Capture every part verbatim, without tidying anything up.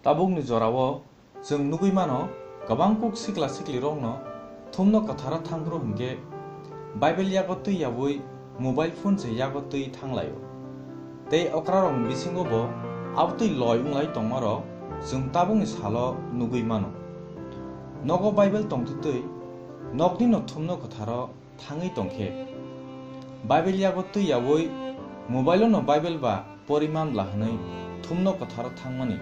Tabukni jorao chwng nugwi mano, kwbang kuk sikla siklirokno thumno kwtharo thangphru hinkhe Bible yago twi yaui mobile phone se yago twi thanglaio. Tei okrarokni bisingo bo abotwi loi wnglai tongmarok chwng tabukni salo nugwi mano. Nogo Bible tongtwtwi noknino thumno kwtharo thangwi tongkhe, Bible yago twi yaui mobile-o no Bible ba pori manbla hwnwi thumno kwtharo thangmani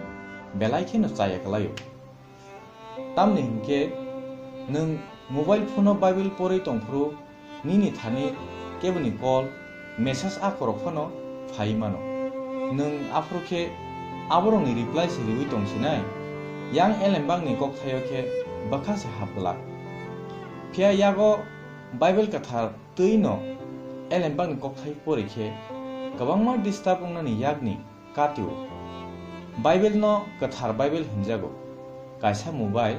belai kheno chaya kwlaio. Tamni hinkhe nwng mobile phone-o Bible porwi tongphuru nini thani keboni call, message akorok phano phai mano. Nwng aphuru khe aborokni reply se riui tongsinai, yang elembakni kokthaio khe bwkha se hap glak. Phiya yago Bible kwthar twi no elembakni kokthai pori khe kwbangma disturb wngnani yakni katio. Bible no kwthar Bible hinjago. Kaisa mobile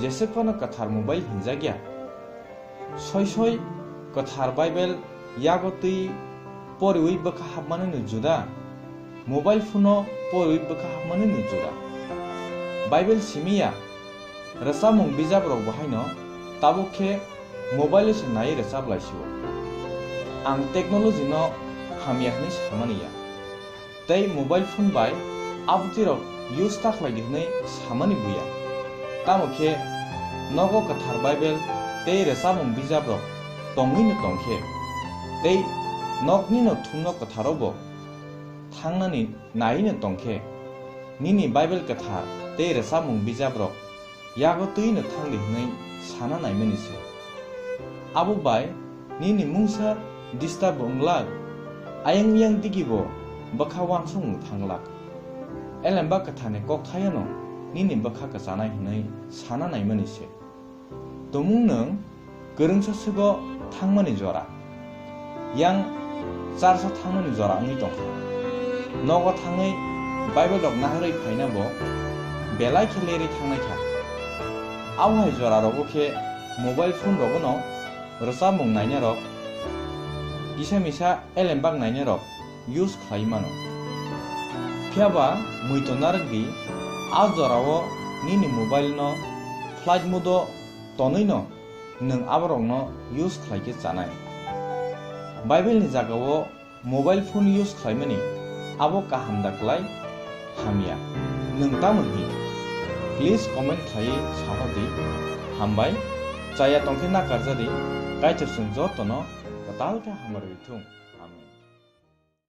jeswk phano kwthar mobile hinjakya. Soi soi kwthar Bible yago twi poriui bwkha hapmani no juda, mobile phone-o poriui bwkha hapmani no juda. Bible simi ya, rwchapmung bijaprok bo haino tabuk khe mobile-o se naiwi rwchap lai sio. Ang technology-no hamya hwnwi samani ya. Tei mobile phone bai abotwirok use ta khlai di hwnwi samani buya. Tamo khe nogo kwthar Bible tei rwchapmung bijaprok tongwino tong khe, tei noknino thumno kwtharo bo thangnani naino tong khe, nini Bible kwthar tei rwchapmung bijaprok yago twi no thang di hwnwi sana naimani se. Abo bai nini mungsa disturb bo wng glak, ayang yang digi bo bwkha uansuk no thang glak. Elembak kwtharni kokthaiono nini bwkha kwchanai hwnwi sana naimani se. Tumung nwng kwrwngsa swgo thangmani jora, yang charsa thangmani jora wngwi tongkha. Nogo thangwi Bible rok naharwi phaina bo belai khe lerwi thangnai kha. Abo hai jora rogo khe mobile phone rogono rwchapmung nainarok, kisa misa elembak nainarok use khlai mano. Phiya ba muitu narwk di, a jorao nini mobile no flight mode o tonwi no nwng aborokno use khlai khe chanai. Bible ni jagao mobile phone use khlaimani abo kaham da klai hamya? Nwng tamo hin? Please comment khlaiwi saho di. Hambai, chaya tongkhe nakarja di, Kaitor chwng jotono kwtal khe hamrwi thung.